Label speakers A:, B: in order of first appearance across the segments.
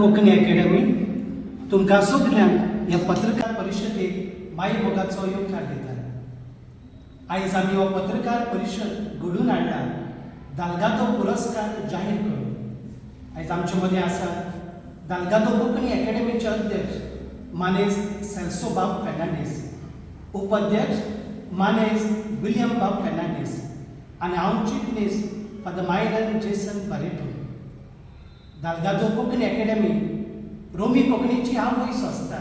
A: Konkani academy तुमकां सगल्यांक ह्या पत्रकार परिशदेक मायमोगाचो येवकार दिता. आयज आमी हो पत्रकार परिशद घडोवन हाडला दाल्गादो पुरस्कार जाहीर करून. आयज आमचे मदें आसात दाल्गादो कोंकणी अकॅडमीचे अध्यक्ष मानेस्त सेल्सो बाब फेर्नांडीस, उपाध्यक्ष मानेस्त विलियम बाब फेर्नांडीस आनी हांव चिटणीस father Myron Jason Barreto. Dalgado Konkani academy Romi कोंकणीची आवय संस्था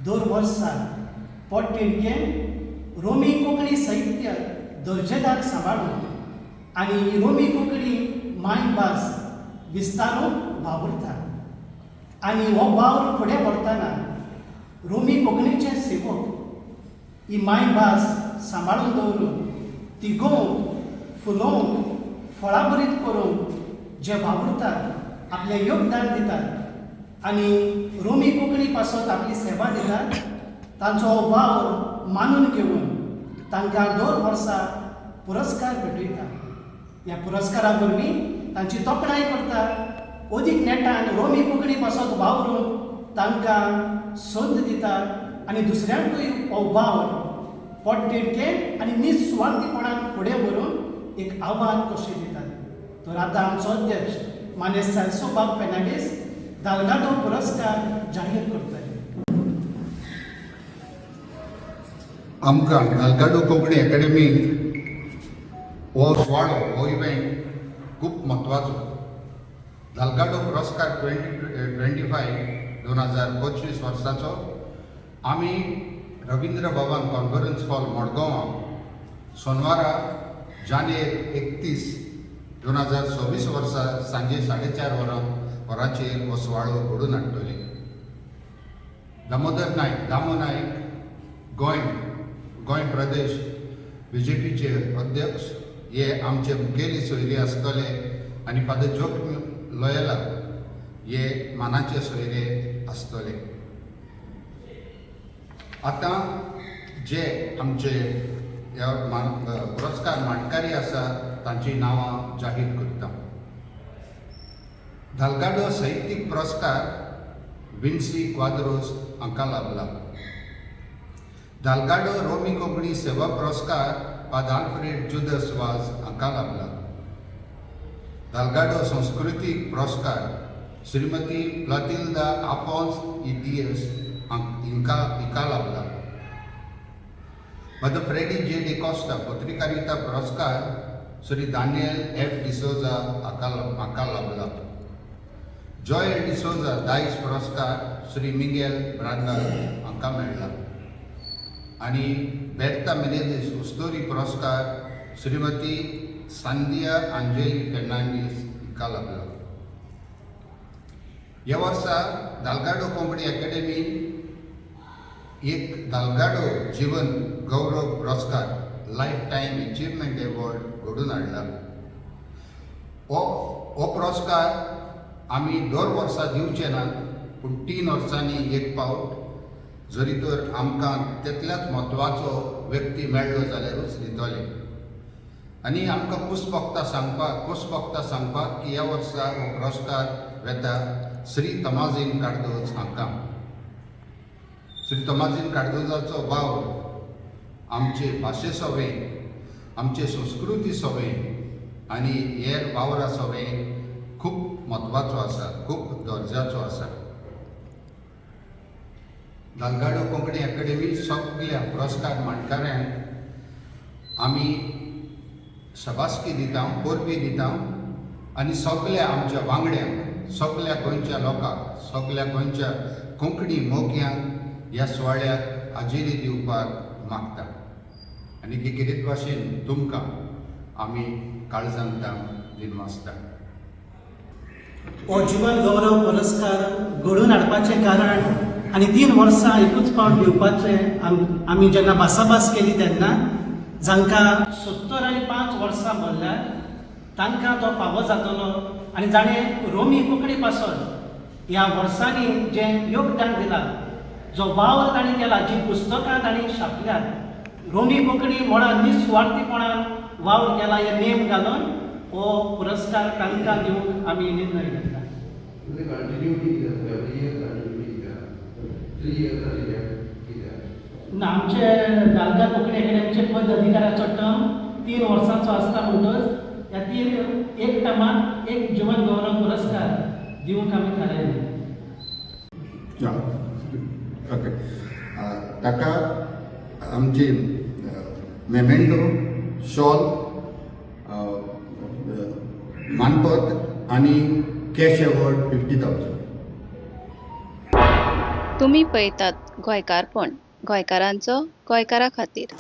A: दर वर्सा पोटतिडकेन रोमी कोंकणी साहित्य दर्जेदार सांबाळूंक आनी रोमी कोंकणी मायभास विस्तारूंक वावुरता आनी हो वावर फुडें व्हरतना रोमी कोंकणीचे सेवक ही मायभास सांबाळून दवरून तिगोवंक, फुलोवंक, फळाभरीत करूंक जे वावुरतात, आपलें योगदान दितात आनी रोमी कोंकणी पासत आपली सेवा दितात, तांचो हो वावर मानून घेवन तांकां दर वर्सा पुरस्कार भेटयता. ह्या पुरस्कारा वरवीं तांची तोखणाय करता, अदीक नेटान रोमी कोंकणी पासत वावरूंक तांकां संद दिता आनी दुसऱ्यांकूय हो वावर पोटतिडकेन आनी निस्वार्थीपणान फुडें व्हरून एक आव्हान कशें दितात. तर आतां आमचो अध्यक्ष मानेस्त सेल्सो बाब फेर्नांडीस दाल्गादो पुरस्कार जाहीर करतले.
B: आमकां दाल्गादो कोंकणी अकॅडमी हो सुवाळो, हो इव्हेंट खूब म्हत्वाचो. दाल्गादो पुरस्कार 2025, 2025 वर्साचो आमी रविंद्र भवन कॉन्फरन्स हॉल, मडगांवां सोनवारा जानेर 31, 2026 वर्सा सांजे 4:30 वरांचेर हो सुवाळो घडोवन हाडटले. दामोदर नायक, दामो नायक, गोंय गोंय प्रदेश बीजेपीचे अध्यक्ष हे आमचे मुखेली सोयरे आसतले आनी फादर जोकीम लोयला हे मानाचे सोयरे आसतले. आतां जे आमचे ह्या पुरस्कार मांडकारी आसा, तांची नांवां जाहीर करता. दाल्गादो साहित्यीक पुरस्कार विन्सी क्वाद्रोस हांकां लाभला. दाल्गादो रोमी कोंकणी सेवा पुरस्कार फादर आल्फ्रेड जुदस वाज हांकां लाभला. दाल्गादो संस्कृतीक पुरस्कार श्रीमती क्लतिल्दा आफोन्स इडियस हिंका हिका लाभला. फादर फ्रेडी जे डिकॉस्टा पत्रकारिता पुरस्कार श्री दानियल एफ डिसोजा हाका लाभला. जॉयल डिसोजा दायज पुरस्कार श्री मिगेल ब्रांडल हांकां मेळ्ळा आनी बेर्ता मिनेझीस उस्तोरी पुरस्कार श्रीमती सांदिया अंजेली फेर्नांडीस हिका लाभला. ह्या वर्सा दाल्गाडो कोंकणी अकॅडमीन एक दाल्गाडो जीवन गौरव पुरस्कार, लायफ टायम अचिव्हमेंट एवॉर्ड घडोवन हाडला. हो हो पुरस्कार आमी दर वर्सा दिवचे नात, पूण 3 वर्सांनी एक फावट जरी तर आमकां तितल्याच म्हत्वाचो व्यक्ती मेळ्ळो जाल्यारूच दितले. आनी आमकां खोस भोगता सांगपाक की ह्या वर्सा हो पुरस्कार वेता श्री तमाझीन कार्दोज हांकां. श्री तमाझीन कार्दोजाचो वावर आमचे भाशे सवें, आमचे संस्कृती सवें आनी हेर वावरा सवें खूब म्हत्वाचो आसा, खूब दर्जाचो आसा. दाल्गाडो कोंकणी अकॅडमी सगल्या पुरस्कार मांडकाऱ्यांक आमी शबासकी दिता, परबी दिता आनी सगल्या आमच्या वांगड्यांक, सगल्या गोंयच्या लोकांक, सगल्या गोंयच्या कोंकणी मोग्यांक ह्या सुवाळ्याक हाजेरी दिवपाक मागता आनी गिरीत भाशेन तुमकां आमी काळजांत दिनवासता.
A: हो जीवन गौरव पुरस्कार घडोवन हाडपाचें कारण आनी 3 वर्सां एकूच फावट दिवपाचें आमी जेन्ना भासाभास केली तेन्ना जांकां 75 वर्सां भरल्यार तांकां तो फावो जातलो आनी जाणें रोमी कोंकणी पासत ह्या वर्सांनी जें योगदान दिलां, जो वावर तांणी केला, जीं पुस्तकां तांणी छापल्यात, रोमी कोंकणी मळार निस्वार्थीपणान वावर केला, हे नेम घालून हो पुरस्कार तांकां दिवंक आमी निर्णय घेतला.
C: तुमी कंटिन्युटी कितें एवरी इयर कंटिन्युटी कितें 3 इयर्साची कितें
A: ना, आमचे दालगाद कोंकणी अकॅडमीचे पद अधिकाराचो टर्म 3 वर्सांचो आसता, म्हणटच ह्या तीन एक टर्माक एक जीवन गौरव पुरस्कार दिवंक आमी थारायलें.
B: ओके, ताका आमची मेमेंटो, शॉल, मानपत्र आनी कॅश एवॉर्ड 50,000.
D: तुमी पळयतात गोंयकारपण, गोंयकारांचो गोंयकारा खातीर.